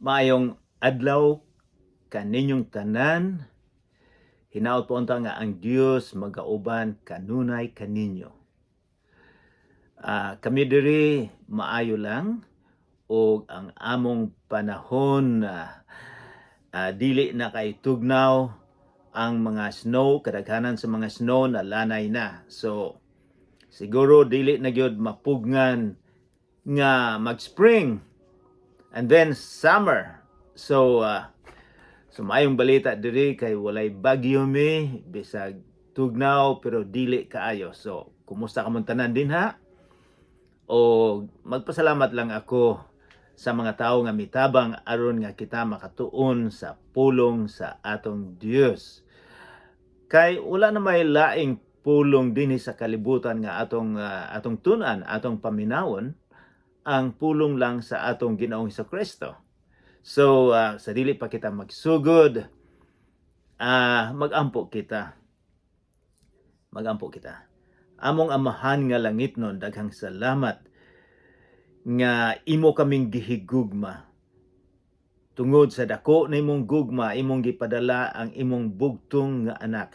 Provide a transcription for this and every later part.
Maayong adlaw kaninyong tanan. Hinaot po unta nga ang Dios magauban kanunay kaninyo. Kami diri maayo lang ug ang among panahon dili na kay tugnaw. Ang mga snow, kadaghanan sa mga snow na lanay na. So siguro dili na gyud mapugngan nga mag-spring and then summer. So maayong balita diri kay walay bagyo mi, bisag tugnaw pero dili kaayo. So kumusta kamong tanan dinha? O magpasalamat lang ako sa mga tawo nga mitabang aron nga kita makatuon sa pulong sa atong Dios. Kay wala na may laing pulong dinhi sa kalibutan nga atong tun-an, atong paminawon, ang pulong lang sa atong Ginoong Kristo. So sa dili pa kita magsugod, magampo kita. Magampo kita. Among Amahan nga langitnon, daghang salamat nga imo kaming gihigugma. Tungod sa dako na imong gugma, imong gipadala ang imong bugtong nga anak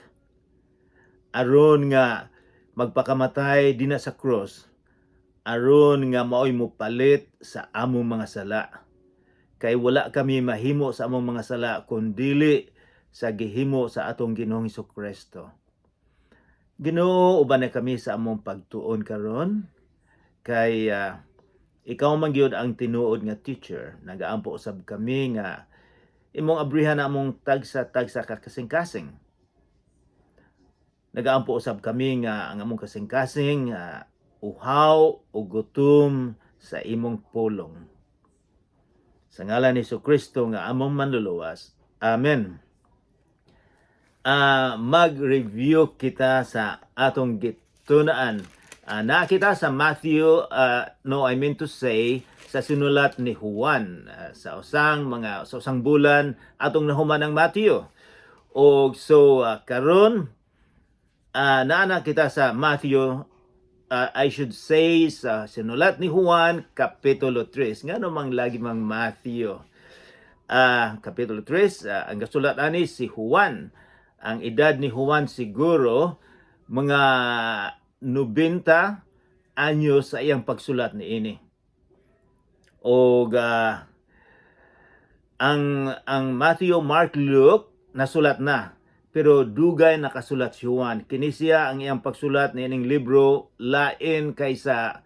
aron nga magpakamatay dinha sa cross, aron nga maoy mopalit sa among mga sala. Kay wala kami mahimo sa among mga sala kun dili sa gihimo sa atong Ginoong Kristo. Ginoo, uban na kami sa among pagtuon karon kay ikaw man gyud ang tinuod nga teacher. Nagaampo usab kami nga imong abrihan na among tagsa-tagsa ka kasing-kasing. Nagaampo usab kami nga ang among kasing-kasing uhaw o gutom sa imong pulong. Sa ngalan ni Kristo nga among Manluluwas. Amen. Mag-review kita sa atong gitunaan. Naa kita sa Matthew, no, I mean to say, sa sinulat ni Juan. Sa usang bulan atong nahuman ang Matthew. Og so karon naa na kita sa Matthew, I should say sa sinulat ni Juan kapitulo 3. Ngano mang lagi mang Matthew? Kapitulo 3, ang gasulat ani si Juan. Ang edad ni Juan siguro mga 90 anyos sa iyang pagsulat niini. Og ang Matthew, Mark, Luke nasulat na pero dugay nakasulat si Juan. Kini siya, ang iyang pagsulat niining libro lain kaysa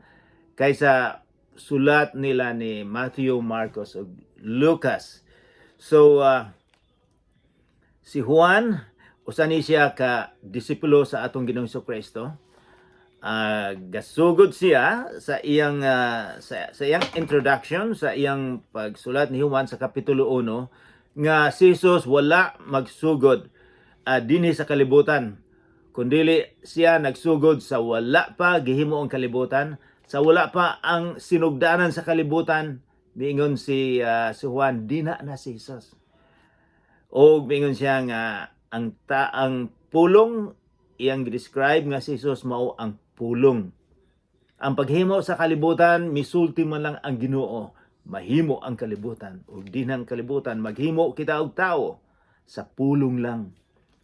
sulat nila ni Matthew, Marcos ug Lucas. So si Juan, usa ni siya ka disipulo sa atong Ginoong Kristo. Gasugod siya sa iyang introduction, sa iyang pagsulat ni Juan sa kapitulo 1, nga si Jesus wala magsugod dinhi sa kalibutan kundili siya nagsugod sa wala pa gihimo ang kalibutan, sa wala pa ang sinugdanan sa kalibutan. Miingon si Juan, dinha na si Jesus. Og miingon siya nga ang pulong, iyang describe nga si Jesus mao ang pulong. Ang paghimo sa kalibutan, misulti man lang ang Ginoo, mahimo ang kalibutan. Ug dinhang kalibutan maghimo kita og tawo sa pulong lang.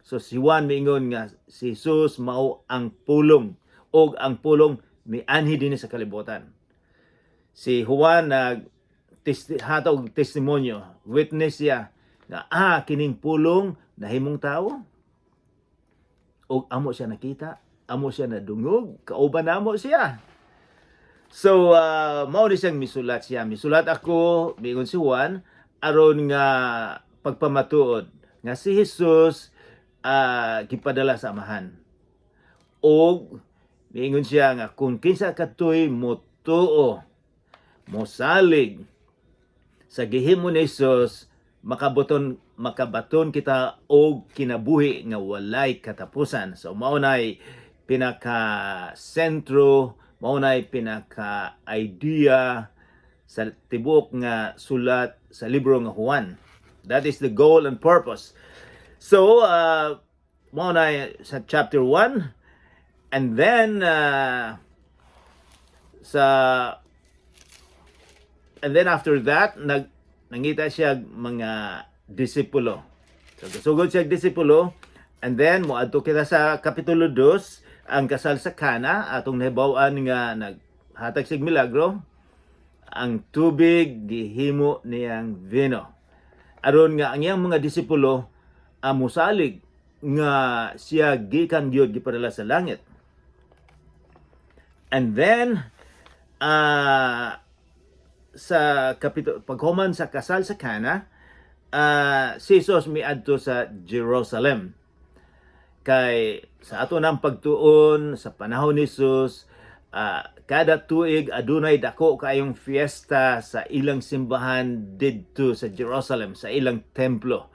So si Juan miingon nga si Jesus mao ang pulong ug ang pulong mianhi dinhi sa kalibutan. Si Juan nag hatag og testimonyo, witness siya nga kining pulong nahimong tawo ug amo siya nakita, amo siya nadungog, kauban namo siya. So, mao ni siyang misulat siya. "Misulat ako," miingon si Juan, "aron nga pagpamatuod nga si Jesus gipadala sa Amahan." Og miingon siya nga kung kinsa katoy motuo, mosalig sa gihimo ni Jesus, makabaton kita og kinabuhi nga walay katapusan. So mao nay pinaka sentro, mao nay pinaka idea sa tibuok nga sulat sa libro nga Juan. That is the goal and purpose. So mao nay sa chapter 1 and then sa and then after that nag Nangita siya mga disipulo. So gasugod siya disipulo and then moadto kita sa kapitulo 2, ang kasal sa Cana, atong nahibaw-an nga naghatag sig milagro, ang tubig gihimo niyang vino. Aron nga ang iyang mga disipulo musalig nga siya gikan gyud gipadala sa langit. And then sa kapitulo, paghuman sa kasal sa Cana, si Jesus miadto sa Jerusalem. Kay sa ato nang pagtuon sa panahon ni Jesus, kada tuig adunay dako kaayong fiesta sa ilang simbahan didto sa Jerusalem, sa ilang templo.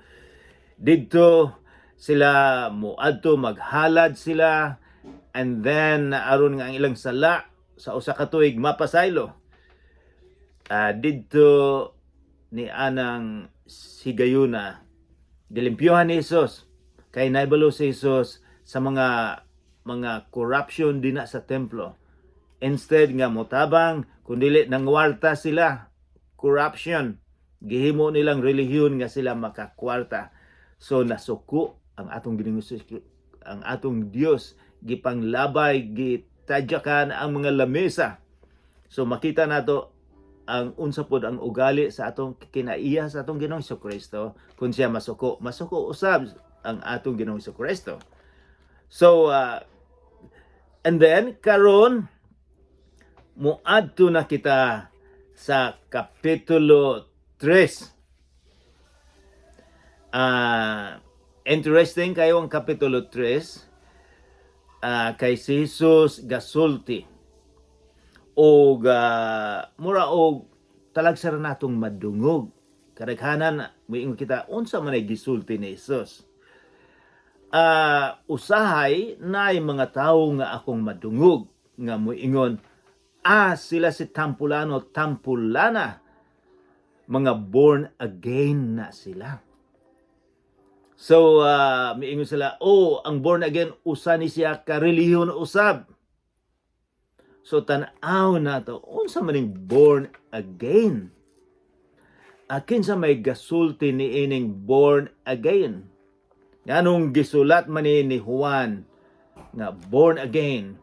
Didto sila moadto, maghalad sila, and then aron nga ang ilang sala sa usa ka tuig mapasaylo. Didto ni anang sigayuna gilimpyuhan ni Jesus kay naibalo si Jesus sa mga corruption dinha sa templo. Instead nga motabang, kundili nangwarta sila, corruption. Gihimo nilang relihiyon nga sila makakwarta. So nasuko ang atong Ginoong Hesus, ang atong Dios, gipanglabay, gitadyakan ang mga lamesa. So makita nato ang unsa pod ang ugali sa atong kinaiya sa atong Ginoong Kristo. Kung siya masuko, masuko usab ang atong Ginoong Kristo. So and then karon moadto na kita sa kapitulo 3. Interesting kayo ang kapitulo 3 kay si Jesus gasulti og mura og talagsa ra natong madungog. Kadaghanan moingon kita, unsa man ay gisulti ni Jesus? Usahay naay mga tawo nga akong madungog nga moingon, "Ah, sila si Tampulano, Tampulana, mga born again na sila." So miingon sila, "Oh, ang born again usa ni siya ka relihiyon usab." So tan-aw nato unsa man ning born again. Kinsa may gasulti ni ining born again? Nganong gisulat man ni Juan nga born again?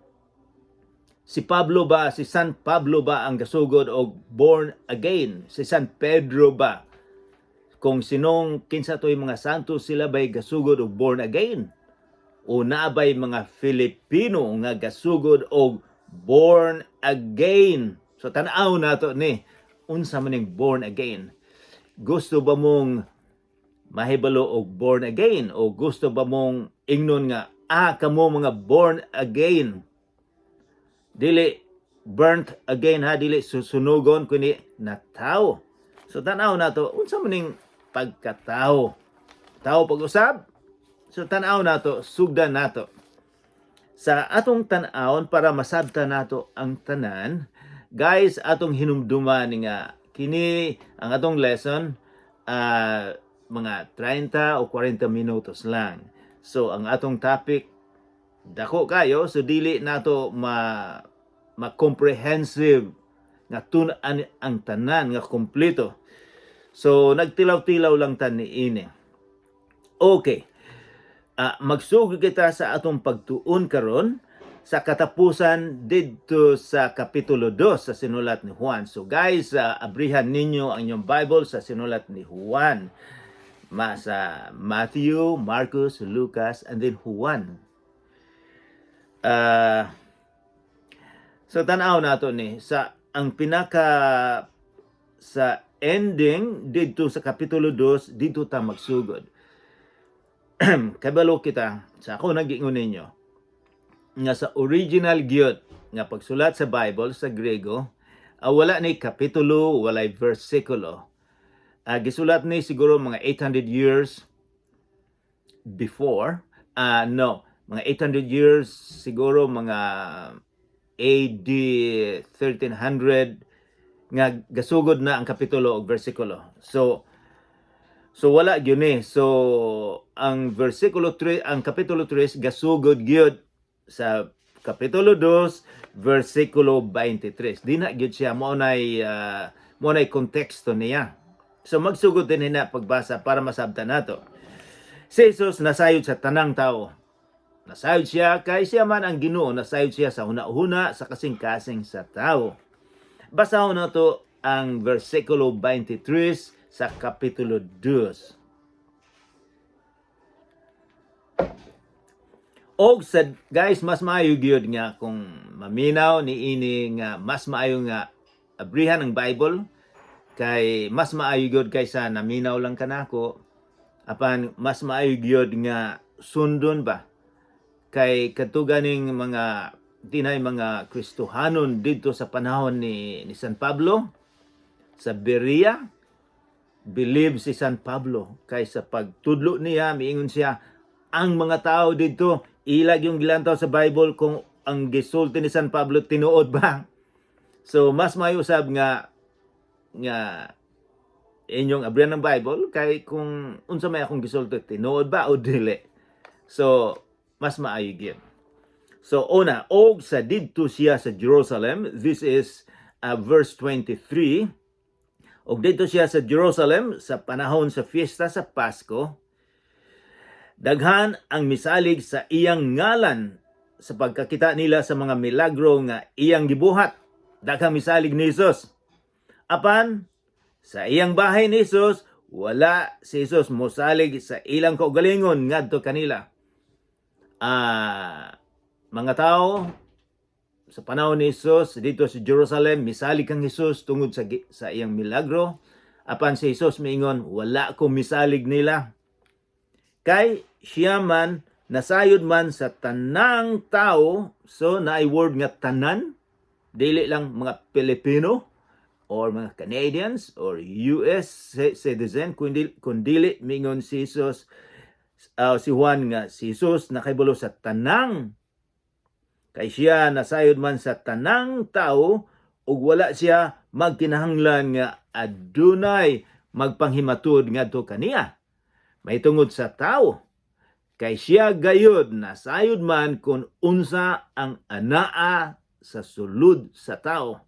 Si Pablo ba, si San Pablo ba ang gasugod og born again? Si San Pedro ba? Kung sinong kinsa to'y mga santo, sila ba'y gasugod og born again? O naa ba'y mga Filipino nga gasugod og born again? So tan-aw nato ni unsa man ning born again. Gusto ba mong mahibalo og born again o gusto ba mong ingnon nga, "Ah, kamo mga born again"? Dili burnt again ha, dili susunugon kundi natawo. So tan-aw nato unsa man ning pagkatao. Tao pag-usab. So tan-aw nato, sugdan nato. Sa atong tan-awon para masabta nato ang tanan, guys, atong hinumduman nga kini ang atong lesson, mga 30 o 40 minutos lang. So ang atong topic dako kayo, so dili nato ma ma comprehensive nga tun-an ang tanan nga kompleto. So nagtilaw-tilaw lang ta niini. Okay. Magsugod kita sa atong pagtuon karon sa katapusan didto sa kapitulo 2 sa sinulat ni Juan. So guys, abrihan ninyo ang inyong Bible sa sinulat ni Juan. Sa Matthew, Marcos, Lucas, and then Juan. So tan-aw nato ni sa ang pinaka sa ending didto sa kapitulo 2, didto ta magsugod. Kabalo kita sa ako nagingon ninyo nga sa original gyud nga pagsulat sa Bible sa Grego, wala ni kapitulo, walay versikulo. Gisulat ni siguro mga 800 years before. No, mga 800 years siguro, mga AD 1300 nga gasugod na ang kapitulo o versikulo. So wala gyud ni. So ang versikulo 3, ang kapitulo 3 gasugod gyud sa kapitulo 2 versikulo 23. Di na gyud siya mao nay konteksto niya. So magsugod din na pagbasa para masabtan nato. Si Jesus nasayod sa tanang tao. Nasayod siya kay siya man ang Ginoo, nasayod siya sa huna-huna, sa kasing-kasing sa tao. Basahon nato ang versikulo 23 sa kapitulo 2. Og sa guys, mas maayo gyud nga kung maminaw ni ini nga mas maayo nga abrihan ang Bible kay mas maayo gyud kaysa naminaw lang kanako, apan mas maayo gyud nga sundon ba kay kadto ganing mga tinay mga Kristohanon didto sa panahon ni San Pablo sa Berea. Believe si San Pablo kay sa pagtudlo niya, miingon siya ang mga tao didto ilag yung gilantaw sa Bible kung ang gisulti ni San Pablo tinuod ba. So mas maayo usab nga nga inyong abrihan ng Bible kay kung unsa may akong gisulti, tinuod ba o dili. So mas maayo gyud. So una, og sa didto siya sa Jerusalem, this is verse 23. Og didto siya sa Jerusalem sa panahon sa fiesta sa Pasko. Daghan ang misalig sa iyang ngalan sa pagkakita nila sa mga milagro nga iyang gibuhat. Daghang misalig ni Jesus. Apan sa iyang bahay ni Jesus, wala si Jesus mosalig sa ilang kaugalingon ngadto kanila. Mga tao sa panahon ni Jesus dito sa Jerusalem misalig kang Jesus tungod sa iyang milagro. Apan si Jesus miingon, "Wala ko misalig nila." Kay siya man nasayod man sa tanang tao, so naay word nga tanan, dili lang mga Pilipino or mga Canadians or US citizen, kundi mingon si Jesus, si Juan, nga si Jesus nakahibalo sa tanang, kay siya nasayod man sa tanang tao ug wala siya magkinahanglan nga adunay magpanghimatud ngadto kaniya mahitungod sa tao, kay siya gayud nasayod man kung unsa ang anaa sa sulod sa tao.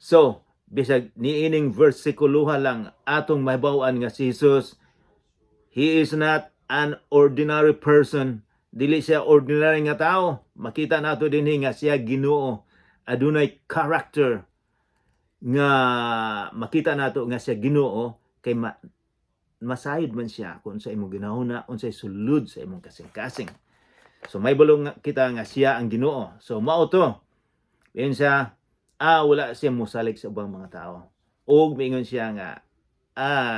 So, bisag niining versikuloha lang atong mahibaw-an nga si Jesus, he is not an ordinary person. Dili siya ordinary nga tao. Makita nato dinhi nga siya Ginoo. Adunay character nga makita nato nga siya Ginoo kay masayod man siya kung sa imong ginahuna, unsay sulod sa imong kasing-kasing. So may nga kita nga siya ang Ginoo. So mao to. Ingon siya, wala siya mosalig sa ubang mga tao. Og miingon siya nga,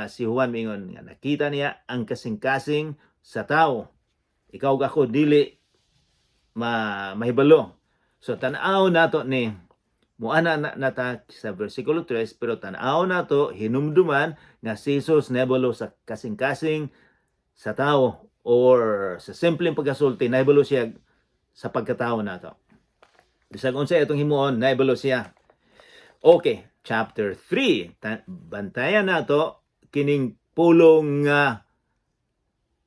si Juan miingon nga nakita niya ang kasing-kasing sa tao. Ikaw ug ako dili mahibalo. So tan-aw nato ni muana na nata sa versikulo 3, pero tan-aw nato hinumduman nga si Jesus nahibalo sa kasing-kasing sa tao or sa simpleng pagkasulti, nahibalo siya sa pagkatao nato. Bisag unsa itong himuon, nahibalo siya. Okay, chapter 3. Bantayan nato kining pulong nga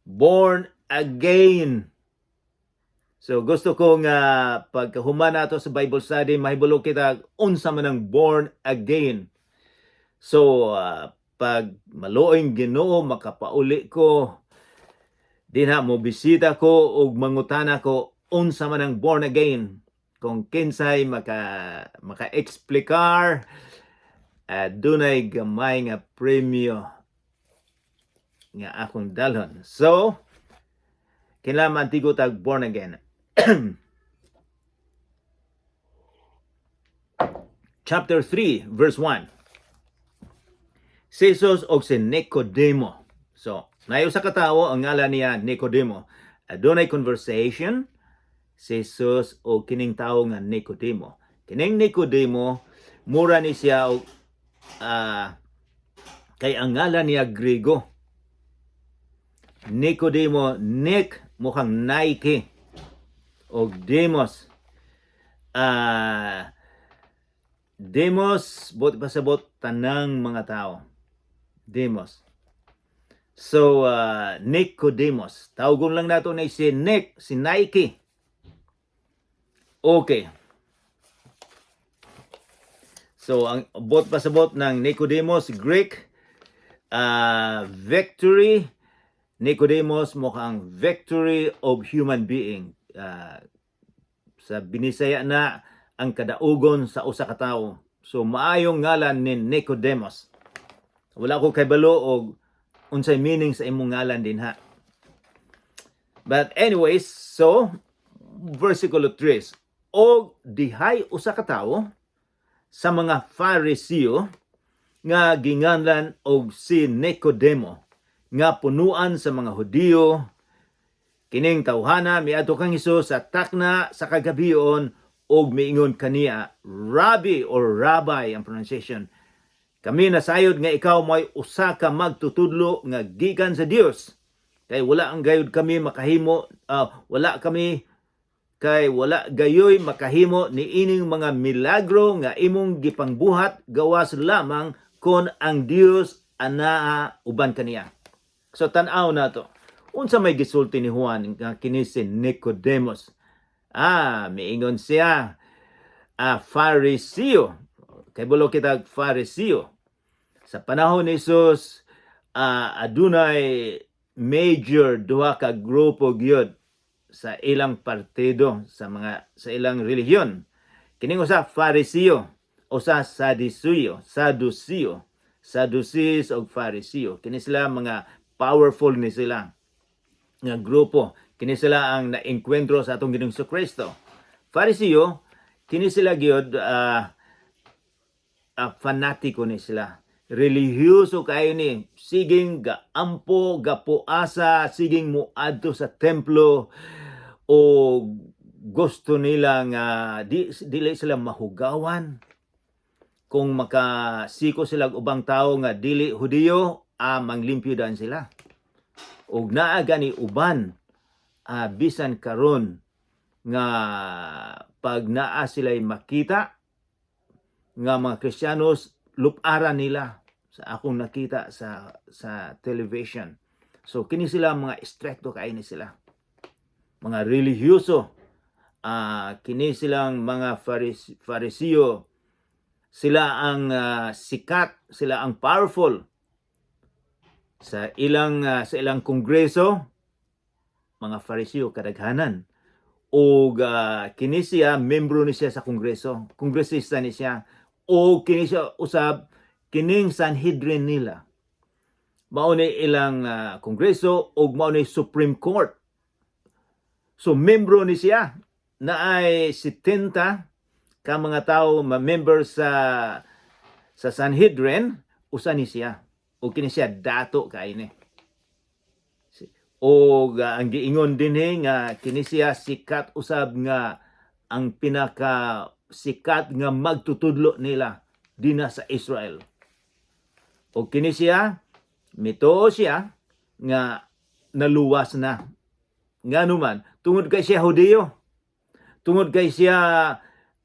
born again. So gusto ko nga pagkahuman nato sa Bible study, mahibalo kita unsa man ang born again. So pag maluoy Ginoo, makapauli ko dinha, mo bisita ko ug mangutana ko unsa man ang born again. Kung kinsay maka-eksplikar, dunay gamay nga premyo nga akong dalhon. So, kinahanglan mantigo tag born again. Chapter 3, verse 1. Si Jesus og si Nicodemo. So, naay usa ka tawo, ang ngalan niya Nicodemo. Adunay conversation si Jesus og kining tawo nga Nicodemo. Kining Nicodemo, mura ni siya og kay ang ngalan niya Griego. Nicodemo, Nick, mukhang Nike. Og Demos. Demos, bot pasabot tanang mga tao. Demos. So, Nicodemus. Tawgon lang nato na si Nick, si Nike. Okay. So, ang bot pasabot ng Nicodemus, Greek. Victory Nicodemus mo kang victory of human being. Sa Binisaya na ang kadaugon sa usa ka tawo. So maayong ngalan ni Nicodemus. Wala ko kaybalo og unsay meaning sa imong ngalan dinha. But anyways, so versikulo 3. Og dihay usa ka tawo sa mga Fariseo nga ginganlan og si Nicodemo nga punuan sa mga Hudiyo. Kining tawhana miadto kang Hesus sa takna sa kagabion og miingon kaniya, "Rabbi," or Rabbi ang pronunciation, "kami nasayod nga ikaw may usa ka magtutudlo nga gikan sa Dios, kay wala ang gayud kami makahimo, wala kami kay wala gayoy makahimo ni ining mga milagro nga imong gipangbuhat gawas lamang kon ang Dios anaa uban kaniya." So tan-aw nato. Unsa may gisulti ni Juan nga kini si Nicodemus? Miingon siya, Fariseo. Kay bulo kita Fariseo. Sa panahon ni Jesus, adunay major duha ka grupo gyud sa ilang partido, sa ilang relihiyon. Kining usa Fariseo, usa Saduceo, Saduceo, Sadducees og Fariseo. Kini sila mga powerful ni sila nga grupo. Kini sila ang naengkwentro sa atong Ginoong Kristo. Fariseo, kini sila gyud fanatiko ni sila. Relihiyoso kayo ni, siging gaampo, gapuasa, siging muadto sa templo o gusto nila nga di dili sila mahugawan kung makasiko sila og ubang tawo nga dili Hudiyo, manglimpyo daan sila. Og naa gani uban, bisan karon nga pag naa sila'y makita nga mga Kristiyanos, luparan nila sa akong nakita sa television. So kini sila mga istrikto kaayo ni sila. Mga relihiyoso. Kini silang mga Fariseo. Sila ang sikat, sila ang powerful sa ilang kongreso, mga Fariseo kadaghanan. Og kini siya membro ni siya sa kongreso, kongresista ni siya. O kini siya usab kining Sanhedrin nila. Mao ni ilang kongreso ug mao ni Supreme Court. So membro ni siya na ay 70 ka mga tao ma-member sa Sanhedrin, usa ni siya. O kini siya dato kay ni. O ang giingon dinhi nga kini siya sikat usab nga ang pinaka sikat nga magtutudlo nila dinha sa Israel. O kini siya mituo siya nga naluwas na. Ngano man, tungod kay siya Hudiyo. Tungod kay siya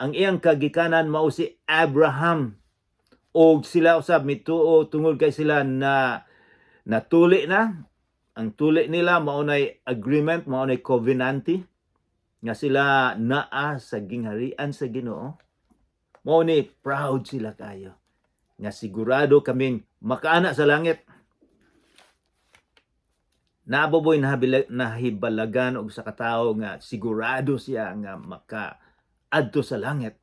ang iyang kagikanan mao si Abraham. O sila usab mituo tungod kay sila na natuli na. Ang tuli nila mao nay agreement, mao nay covenant nga sila naa sa gingharian sa Ginoo. Mao ni proud sila kayo nga sigurado kaming makaana sa langit. Naa ba boy nahibalagan og sa katawo nga sigurado siya nga maka adto sa langit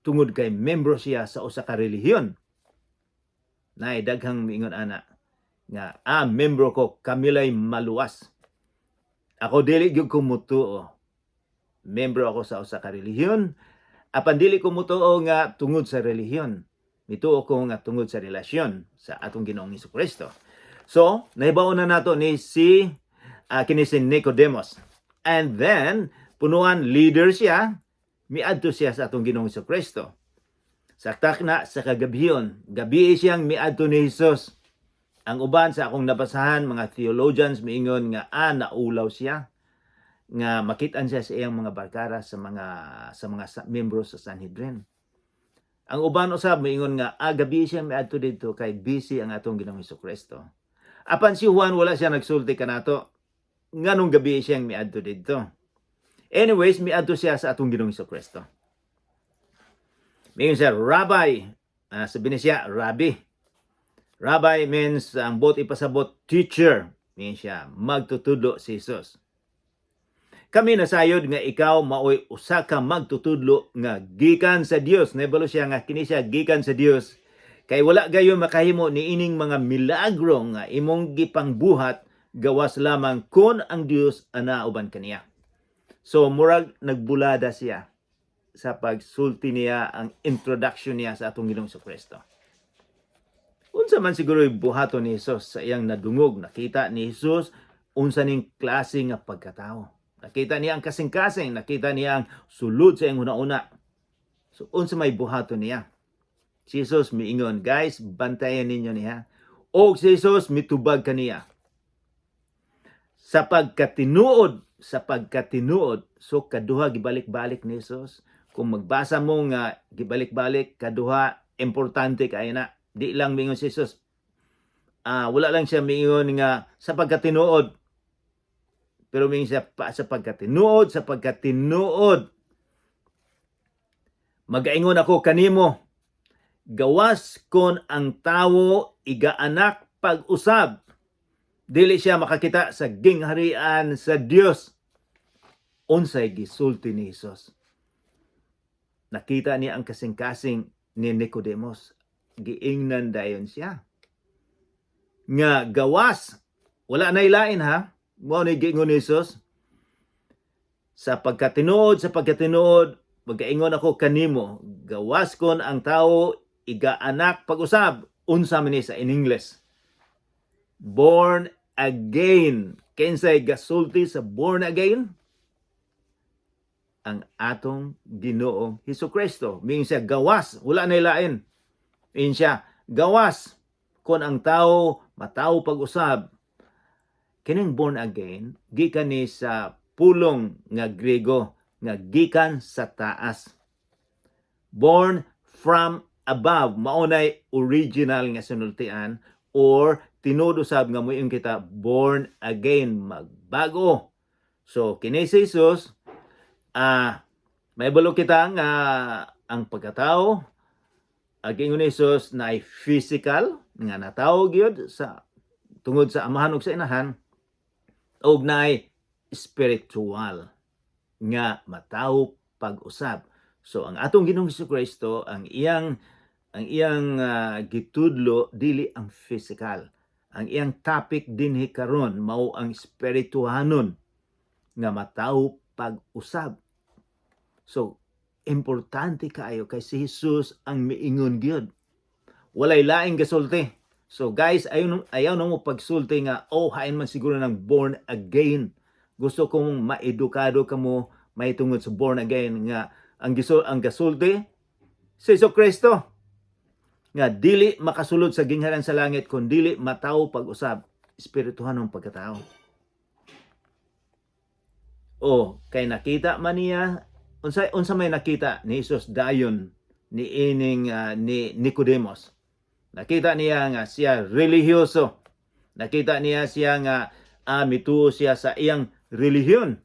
tungod kay membro siya sa usa ka relihiyon? Naay daghang miingon ana nga membro ko, kamilay maluwas. Ako dili gyud ko mutuo. Membro ako sa usa ka relihiyon apan dili ko mutuo nga tungod sa relihiyon. Mituo ko nga tungod sa relasyon sa atong Ginoong Kristo. So, nahibaw na nato ni si kini si Nicodemus. And then, punuan leader siya, miadto siya sa atong Ginoong Kristo. Sa takna sa kagabhion, gabi siyang miadto ni Jesus. Ang uban sa akong nabasahan, mga theologians miingon nga naulaw siya nga makitaan siya sa iyang mga barkada sa mga membro sa Sanhedrin. Ang uban usab miingon nga gabi siya miadto didto kay busy ang atong Ginoong Kristo. Apan si Juan wala siya nagsulti kanato nganong gabi siyang miadto didto. Anyways, miadto siya sa atong Ginoong Kristo. Miingon siya, "Rabbi," sabi niya siya, "Rabbi." Rabbi means, ang buot ipasabot, teacher. Means siya, magtutudlo si Jesus. "Kami nasayod nga ikaw maoy usa ka magtutudlo nga gikan sa Dios." Nahibalo siya nga kini siya gikan sa Dios. "Kay wala gayon makahimo niining mga milagro nga imong gipangbuhat gawas lamang kon ang Dios ana uban kaniya." So murag nagbulada siya sa pagsulti niya, ang introduction niya sa atong Ginoong Kristo. Unsa man siguro buhaton ni Jesus sa iyang nadungog? Nakita ni Jesus unsa ning klase nga pagkatao. Nakita niya ang kasing-kasing, nakita niya ang sulod sa iyang una-una. So unsa may buhaton niya? Si Jesus miingon, "Guys, bantayan ninyo niya." Og si Jesus mitubag kaniya. "Sa pagkatinuod, sa pagkatinuod," so kaduha gibalik-balik ni Jesus. Kung magbasa mo nga gibalik-balik kaduha, importante kaayo na. Di lang miingon si Jesus. Wala lang siya miingon nga "sa pagkatinuod." Pero miingon siya pa, "Sa pagkatinuod, sa pagkatinuod. Magaingon ako kanimo, gawas kon ang tawo igaanak pag-usab, dili siya makakita sa gingharian sa Dios." Unsay gisulti ni Jesus? Nakita niya ang kasing-kasing ni Nicodemus. Giingnan dayon siya nga gawas, wala na ilain ha. Mao ni giingon ni Jesus. "Sa pagkatinuod, sa pagkatinuod, magaingon ako kanimo, gawas kon ang tao igaanak pag-usab." Unsa man ni sa in English? Born again. Kinsay gasulti sa born again? Ang atong Ginoong Hesus Kristo. Miingon siya, gawas, wala na ilain. Miingon siya, gawas kon ang tao matawo pag-usab. Kining born again, gikan ni sa pulong nga Grego nga gikan sa taas. Born from above, maunay original nga sinultian or tinuod usab nga moingon kita born again, magbago. So kini si Jesus, mahibalo kita nga ang pagkatao ang giingon ni Jesus na ay physical nga natawo gyud sa tungod sa amahan ug sa inahan ug naay spiritual nga matawo pag-usab. So ang atong Ginoong Kristo, ang iyang gitudlo dili ang physical. Ang iyang topic dinhi karon mao ang espirituhanon nga matawo pag-usab. So importante kaayo kay si Jesus ang miingon gyud. Walay laing gasulti. So guys, ayaw ayaw na mo pagsulti nga, "Oh, hain man siguro ng born again." Gusto kong maedukado kamo may tungod sa born again nga ang gasulti si Hesus Kristo nga dili makasulod sa gingharian sa langit kung dili matawo pag-usab, espirituhanong pagkatao. O kay nakita man niya unsa may nakita ni Jesus dayon ni ining ni Nicodemus. Nakita niya nga siya relihiyoso. Nakita niya siya nga mituo siya sa iyang relihiyon.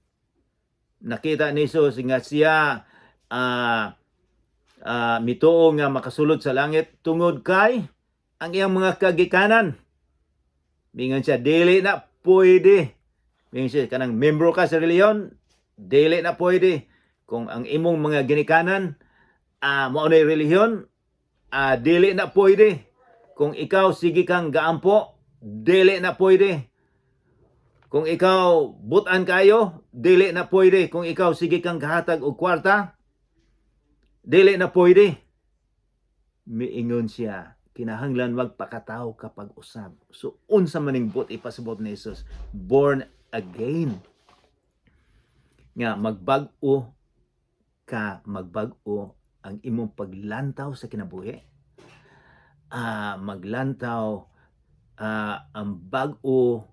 Nakita ni Jesus nga siya mituo nga makasulod sa langit tungod kay ang iyang mga kagikanan. Mingon siya, "Dili na pwede." Mingon siya, kanang membro ka sa relihiyon, dili na pwede. Kung ang imong mga ginikanan, mao na relihiyon, dili na pwede. Kung ikaw sige kang gaampo, dili na pwede. Kung ikaw butan kayo, dili na pwede. Kung ikaw sige kang gahatag og kwarta, dili na pwede. Miingon siya, kinahanglan magpakatao kapag usab. So unsa maning buot ipasabot ni Jesus? Born again. Nga magbag-o ka, magbag-o ang imong paglantaw sa kinabuhi. Maglantaw ang bag-o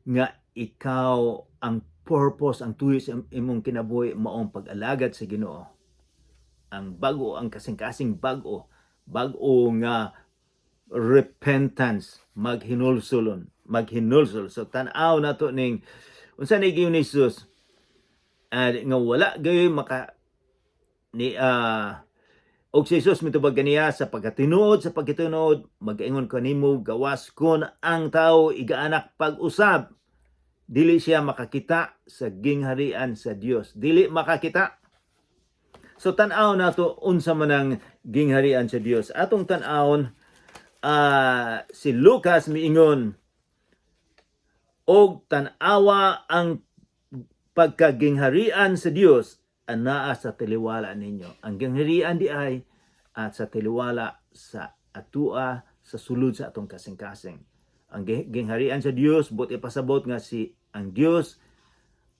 nga ikaw, ang purpose, ang tuyo sa imong kinabuhi maong pag-alagad sa Ginoo. Ang bag-o, ang kasing-kasing bag-o, bag-o nga repentance, maghinulsulon, maghinulsol. So tan-aw nato ning unsa ni giingon ni Jesus nga wala gayoy maka ni Og si Jesus mitubag kaniya, Sa pagkatinuod, magaingon kanimo, gawas kon ang tao igaanak pag-usab, dili siya makakita sa gingharian sa Dios. Dili makakita. So tan-aw nato unsa man ang gingharian sa Dios. Atong tan-awon si Lucas miingon, "Og tan-awa, ang pagkagingharian sa Dios anaa sa taliwala ninyo." Ang gingharian di ay at sa taliwala sa atua, sa sulod sa atong kasing-kasing. Ang gingharian sa Dios, buot ipasabot nga si ang Dios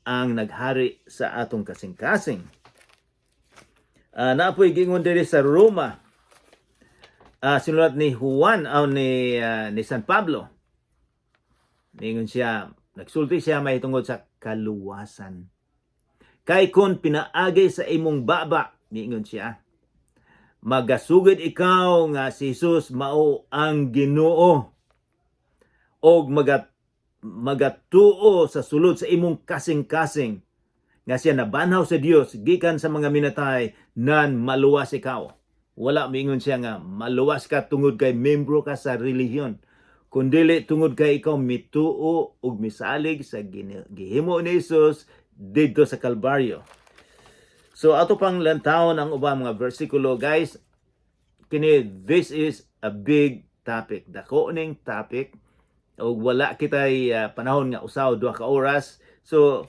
ang naghari sa atong kasing-kasing. Naa poy giingon diri sa Roma. Sinulat ni Juan o ni San Pablo. Niingon siya, nagsulti siya mahitungod sa kaluwasan. "Kay kung pinaagi sa imong baba," niingon siya, "magasugid ikaw nga si Jesus mao ang Ginoo og magatuo sa sulod sa imong kasing-kasing nga siya nabanhaw sa Dios gikan sa mga minatay, nan maluwas ikaw." Wala miingon siya nga maluwas ka tungod kay membro ka sa relihiyon, kundili tungod kay ikaw mituo ug misalig sa gihimo ni Jesus didto sa Kalbaryo. So ato pang lantawon ang ubang mga bersikulo, guys. Kini, this is a big topic. Dako ning topic ug wala kitay panahon nga usa o 2 ka oras. So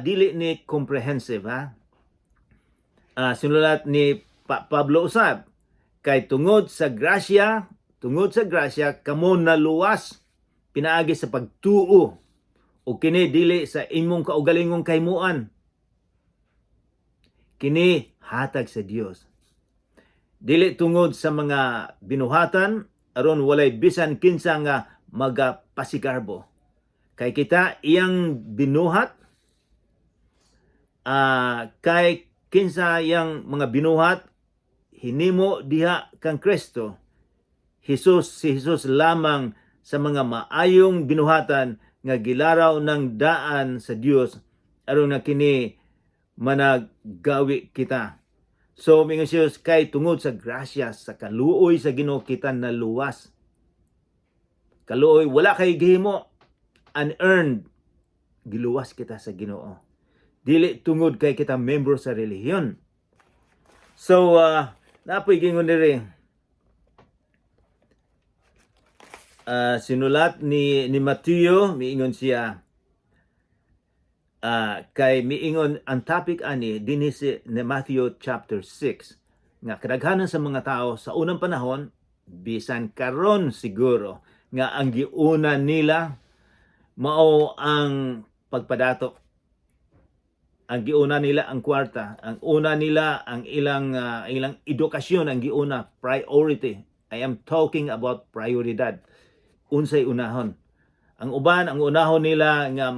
dili ni comprehensive, ha. Sinulat ni Pablo usab, "Kay tungod sa grasya kamo naluwas pinaagi sa pagtuo, ug kini dili sa imong kaugalingong kahimuan, kini hatag sa Dios. Dili tungod sa mga binuhatan, aron walay bisan kinsa nga magapasigarbo. Kay kita iyang binuhat, kay kinsa iyang mga binuhat hinimo diha kang Kristo Jesus, si Jesus lamang sa mga maayong binuhatan nga gilaraw ng daan sa Dios, aron nga kini managawi kita." So mingon siya, kay tungod sa grasya, sa kaluoy sa Ginoo kita naluwas. Kaluoy, wala kay gihimo, unearned, giluwas kita sa Ginoo. Dili tungod kay kita membro sa relihiyon. So naa poy giingon diri. Sinulat ni Mateo, miingon siya, kay miingon ang topic ani dinhi si ni Matthew chapter 6 nga kadaghanan sa mga tao sa unang panahon, bisan karon siguro, nga ang giuna nila mao ang pagpadato, ang giuna nila ang kwarta, ang una nila ang ilang edukasyon, ang giuna, priority. I am talking about prioridad, unsay unahon. Ang uban, ang unahon nila nga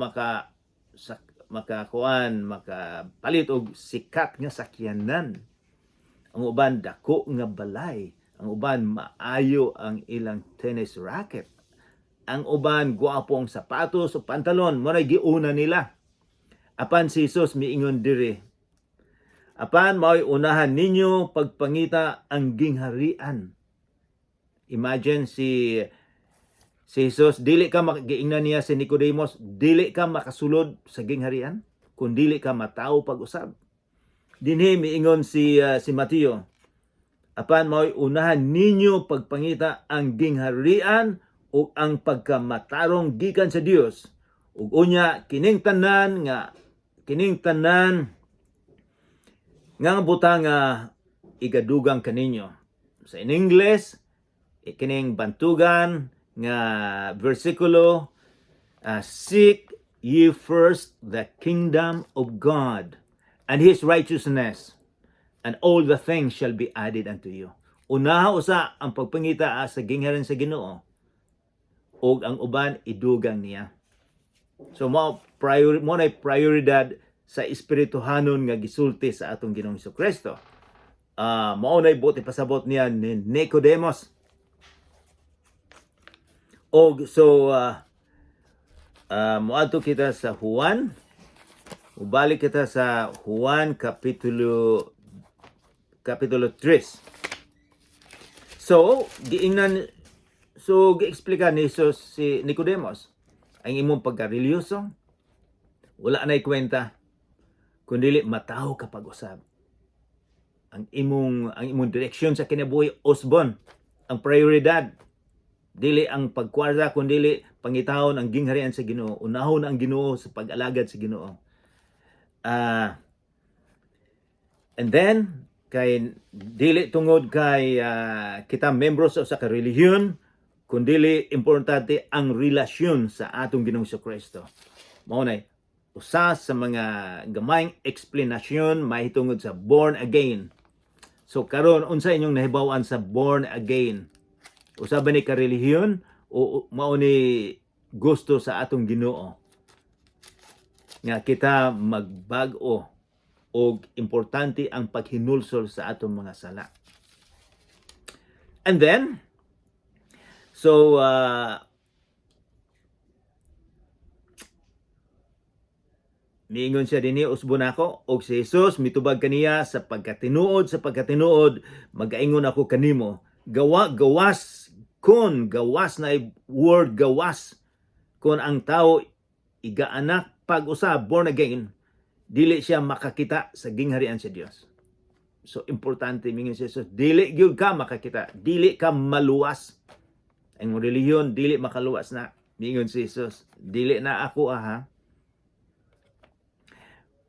makakuan, makapalit og sikat nga sakyanan. Ang uban, dako nga balay. Ang uban, maayo ang ilang tennis racket. Ang uban, gwapo ang sapatos o pantalon, mao giuna nila. Apan si Jesus miingon diri, "Apan mao'y unahan ninyo pagpangita ang gingharian." Imagine si Jesus, dili ka giingnan niya si Nicodemus, "Dili ka makasulod sa gingharian kung dili ka matawo pag-usab." Dinhi miingon si Mateo, "Apan mao'y unahan ninyo pagpangita ang gingharian ug ang pagkamatarong gikan sa Dios, ug unya kining tanan nga butang nga igadugang kaninyo." Sa in English, kining bantugan nga bersikulo, "Seek ye first the kingdom of God and His righteousness, and all the things shall be added unto you." Unaha usa ang pagpangita sa gingharian sa Ginoo ug ang uban idugang niya. So mao na prioridad sa espirituhanon nga gisulti sa atong Ginoong Kristo. Mao na buot ipasabot niya ni Nicodemus. Og so moadto kita sa Juan. Ubalik kita sa Juan kapitulo Kapitulo 3. So, giingnan, so gi-explica ni Jesus si Nicodemus, ang imong pagka-relihiyoso wala na'y kwenta kung dili matawo ka pag-usab. Ang imong direksyon sa kinabuhi usbon. Ang prioridad dili ang pagkwarta kundi pangitahon ang gingharian sa Ginoo. Unahon ang Ginoo sa pag-alagad sa Ginoo. And then kay dili tungod kay kita membro sa usa ka relihiyon, kundili importante ang relasyon sa atong Ginoong Kristo. Mao nay usa sa mga gamayng eksplanasyon mahitungod sa born again. So karon, unsa inyong nahibaw-an sa born again? Usa ba ni ka relihiyon o mao ni gusto sa atong Ginoo nga kita magbag-o og importante ang paghinulsol sa atong mga sala? And then so miingon siya dinhi, "Usbon ako." Og si Jesus mitubag kaniya, Sa pagkatinuod magaingon ako kanimo, gawas kon gawas," na word, "gawas kon ang tao igaanak pag-usab," born again, "dili siya makakita sa gingharian sa Dios." So importante, mingon si Jesus, dili gyud ka makakita, dili ka maluwas. Ang relihiyon dili makaluwas na. Mingon si Jesus, dili na ako aha.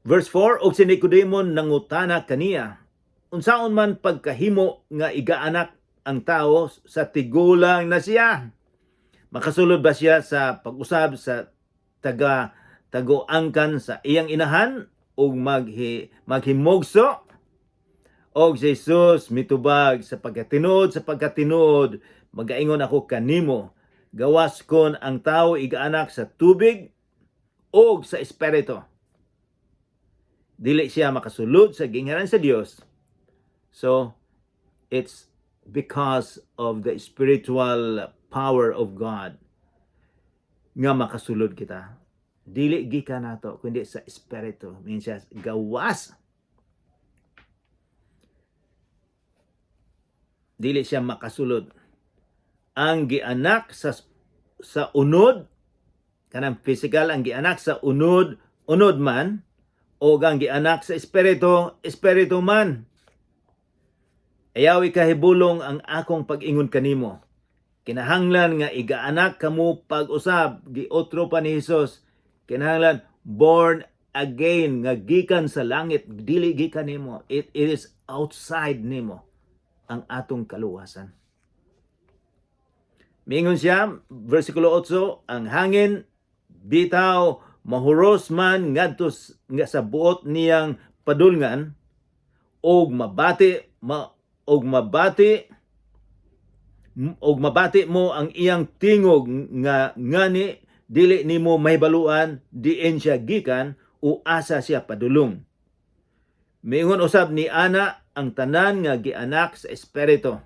Verse 4, "Og si Nicodemo nangutana kaniya, 'Unsaon man pagkahimo nga igaanak ang tao sa tigulang na siya? Makasulod ba siya sa pag-usab sa tagoangkan sa iyang inahan ug maghimugso?" Og si Jesus mitubag, Sa pagkatinuod, magaingon ako kanimo, gawas kon ang tao igaanak sa tubig ug sa espiritu, dili siya makasulod sa gingharian sa Dios." So, it's because of the spiritual power of God nga makasulod kita. Dili gikan nato kundi sa espiritu. Means siya gawas. Dili siya makasulod. Ang gianak sa unod, kanang physical, ang gianak sa unod, unod man, o ang gianak sa espiritu, espiritu man. Ayaw ikahibulong ang akong pag-ingon kanimo. Kinahanglan nga igaanak kamo pag-usab." Giotro pa ni Jesus. Kinahanglan born again nga gikan sa langit, dili gikan nimo. It is outside nimo ang atong kaluwasan. Mingon siya, versikulo 8, "Ang hangin bitaw mahuros man ngadto nga sa buot niyang padulngan og mabati mo ang iyang tingog nga ngani dili nimo mahibaluan diin siya gikan o asa siya padulong. Miingon usab ni ana ang tanan nga gianak sa espiritu."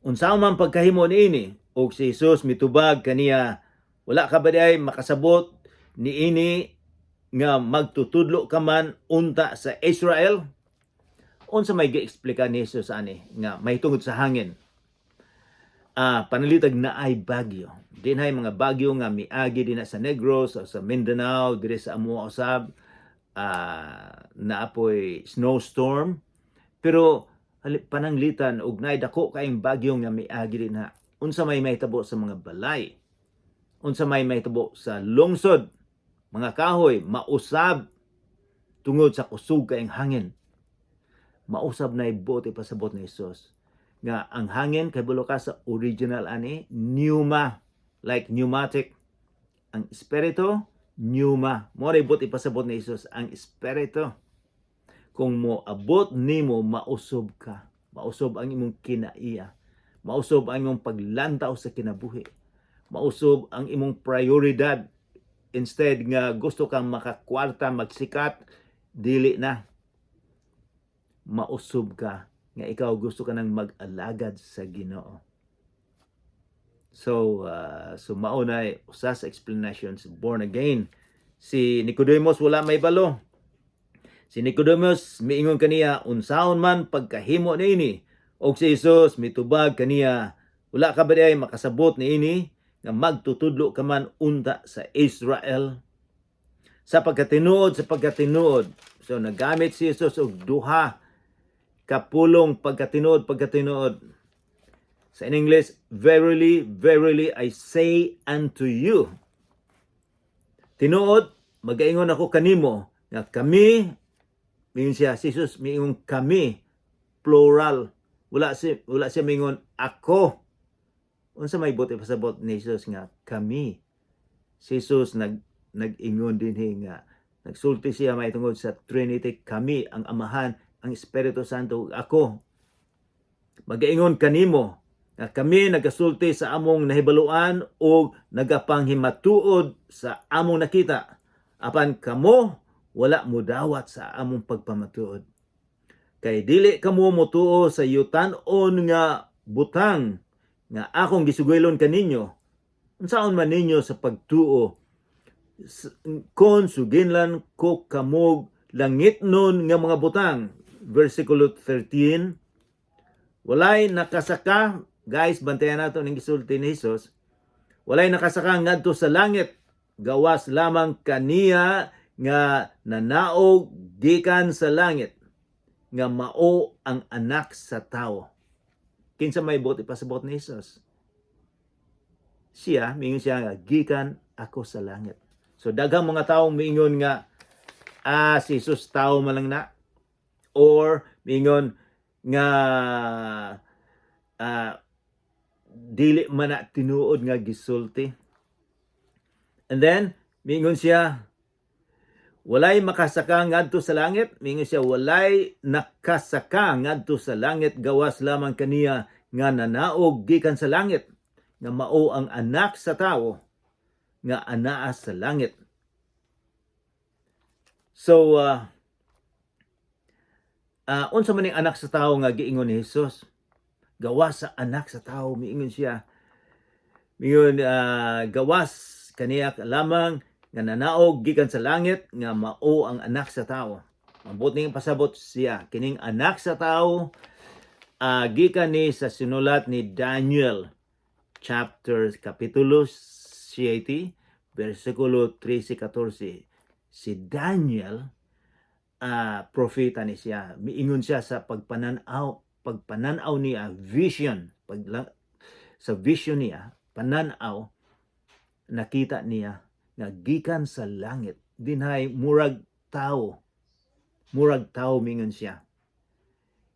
"Unsa man pagkahimo niini?" Og si Jesus mitubag kaniya, "Wala ka ba diay makasabot niini nga magtutudlo ka man unta sa Israel?" Unsa may gi-explika ni Jesus ani nga mahitungod sa hangin? Panalitag naay bagyo. Dinhay mga bagyo nga miagi dinha sa Negros o sa Mindanao, diri sa amoa usab, naa poy snowstorm. Pero pananglitan og naay dako kaayong bagyo nga miagi dinha. Unsa may mahitabo sa mga balay? Unsa may mahitabo sa lungsod? Mga kahoy mausab tungod sa kusog kaayong hangin. Mausab na buot ipasabot ni Jesus nga ang hangin, kabalo ka sa original ani, pneuma, like pneumatic. Ang espiritu, pneuma. Mao ray buot ipasabot ni Jesus, ang espiritu, kung mo abot nimo, mausob ka, mausob ang imong kinaiya, mausob ang imong paglantaw sa kinabuhi, mausob ang imong prioridad. Instead nga gusto kang makakwarta, magsikat, dili na, mausob ka nga ikaw gusto ka nang mag-alagad sa Ginoo. So mao na usa sa explanations born again. Si Nicodemus wala may balo. Si Nicodemus miingon kaniya, "Unsaon man pagkahimo niini?" Og si Jesus mitubag kaniya, "Wala ka ba diay makasabot niini nga magtutudlo ka man unta sa Israel?" Sa pagkatinuod, sa pagkatinuod. So nagamit si Jesus og duha ka pulong, pagkatinuod, pagkatinuod. Sa in English, "Verily, verily, I say unto you." Tinuod, magaingon ako kanimo nga kami, mingon siya, si Jesus miingon kami, plural. Wala siya mingon ako. Unsa may buot ipasabot ni Jesus nga kami? Si Jesus nag-ingon dinhi nga nagsulti siya may tungod sa Trinity, kami, ang Amahan, ang Espiritu Santo ug ako. Magaingon kanimo nga kami nagasulti sa among nahibaluan ug nagapanghimatuod sa among nakita. Apan kamo wala modawat sa among pagpamatuod. Kay dili kamo motuo sa yutan-on nga butang nga akong gisugaylon kaninyo. Unsaon man ninyo sa pagtuo kon suginlan ko kamog langitnon nga mga butang? Versikulo 13. Walay nakasaka, guys, bantayan nato ning gisulti ni Jesus. Walay nakasaka ngadto sa langit gawas lamang kaniya nga nanaog gikan sa langit, nga mao ang Anak sa Tawo. Kinsa may buot ipasabot ni Jesus? Siya, mingon siya nga, "Gikan ako sa langit." So daghang mga taong miingon nga, ah, si Jesus tao man lang na, or miingon nga dili man na tinuod nga gisulti. And then miingon siya, walay makasaka ngadto sa langit, miingon siya, walay nakasaka ngadto sa langit gawas lamang kaniya nga nanaog gikan sa langit, nga mao ang Anak sa Tawo nga anaa sa langit. So unsa man ning Anak sa Tawo nga giingon ni Jesus? Gawas sa Anak sa Tawo, miingon siya. Miingon gawas kaniya lamang nga nanaog gikan sa langit, nga mao ang Anak sa Tawo. Ang buot ning pasabot siya kining Anak sa Tawo gikan ni sa sinulat ni Daniel chapter kapitulo 7 versikulo 13-14. Si Daniel, propeta ni siya. Miingon siya sa pagpananaw niya, vision, sa vision niya, pananaw, nakita niya nga gikan sa langit dinhay murag tao, murag tao, mingon siya,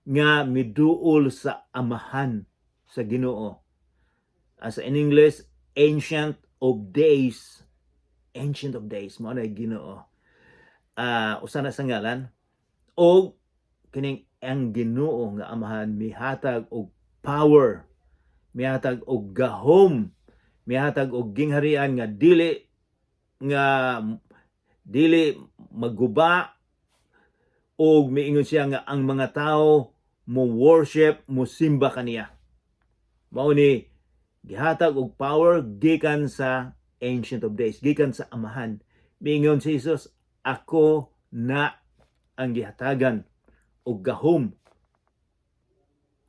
nga miduol sa Amahan, sa Ginoo. As in English, Ancient of Days. Ancient of Days mao na Ginoo, usa na sa ngalan, og kining ang Ginoo nga Amahan mihatag og power, mihatag og gahom, mihatag og gingharian nga dili maguba, og miingon siya nga ang mga tao mo worship, mo simba kaniya. Mao ni gihatag og power gikan sa Ancient of Days, gikan sa Amahan. Miingon si Jesus, "Ako na ang gihatagan og gahom.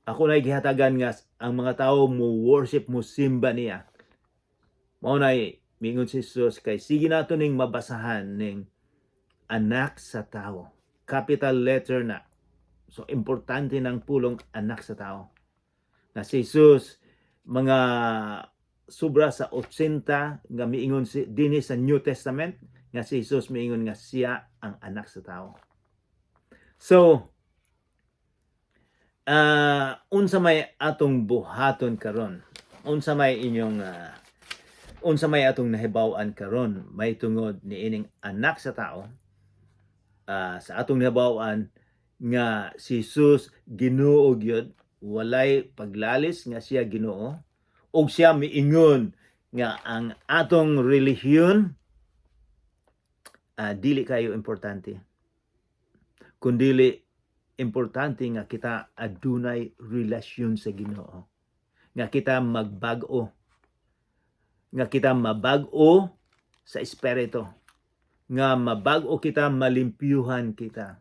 Ako na gihatagan nga ang mga tao mo worship, mo simba niya." Mao na mingon si Jesus kay sige nato ning mabasahan ning Anak sa Tao. Capital letter na. So importante ng pulong Anak sa Tao. Na si Jesus mga sobra sa 80 nga miingon si dinhi sa New Testament nga si Jesus miingon nga siya ang Anak sa Tao. So unsa may atong buhaton karon? Unsa may atong nahibaw-an karon may tungod ni ining Anak sa Tao? Sa atong nahibaw-an nga si Jesus Ginoo gyud, walay paglalis nga siya Ginoo, ug siya miingon nga ang atong relihiyon dili kayo importante, kundili importante nga kita adunay relasyon sa Ginoo, nga kita magbag-o, nga kita mabag-o sa espiritu, nga mabag-o kita, malimpyuhan kita.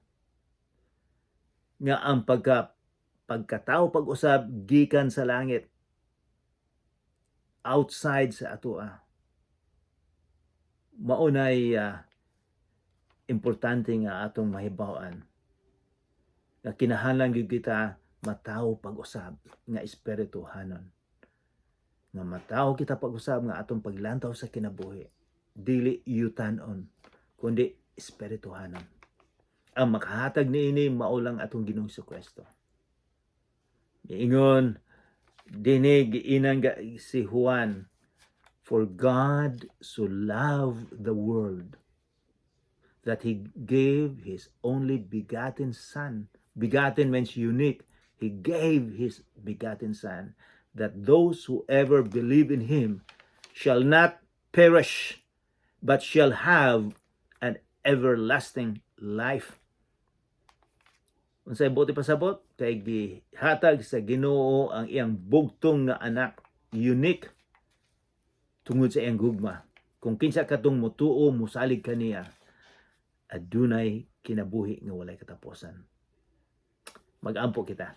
Nga ang pagkatao pag-usab gikan sa langit, outside sa atoa. Maunay importante nga atong mahibaw-an nga kinahanglan gyud kita matawo pag-usab nga espirituhanon, nga matawo kita pag-usab nga atong paglantaw sa kinabuhi dili yutanon kundi espirituhanon. Ang makahatag niini mao lang atong Ginoong Kristo. Miingon dinhi, giinan si Juan, "For God so loved the world that he gave his only begotten son." Begotten means unique. He gave his begotten son that those who ever believe in him shall not perish but shall have an everlasting life. Unsay buot ipasabot? Kay gihatag sa Ginoo ang iyang bugtong nga anak, unique, tungod sa iyang gugma. Kung kinsa katong mutuo, musalig kaniya, adunay kinabuhi nga walay katapusan. Magampo kita.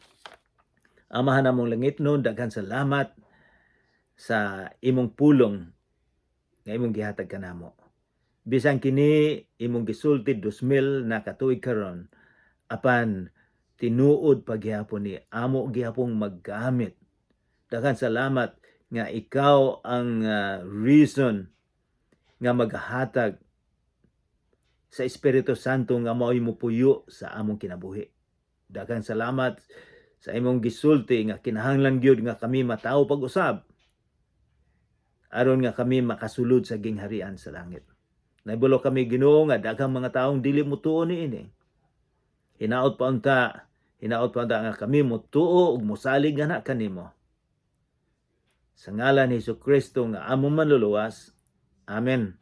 Amahan namong langitnon, daghan salamat sa imong pulong nga imong gihatag kanamo. Bisan kini imong gisulti 2000 na katuig karon, apan tinuod pagyapon ni amo gihapong maggamit. Daghan salamat nga ikaw ang reason nga maghatag sa Espiritu Santo nga mao'y mupuyo sa among kinabuhi. Daghan salamat sa imong gisulti nga kinahanglan gyud nga kami matawo pag-usab aron nga kami makasulod sa gingharian sa langit. Nahibalo kami, Ginoo, nga daghang mga taong dili mutuo niini. Hinaot pa unta nga kami mutuo ug mosalig nga na kanimo. Sa ngalan ni Hesus Kristo nga among manluluwas. Amen.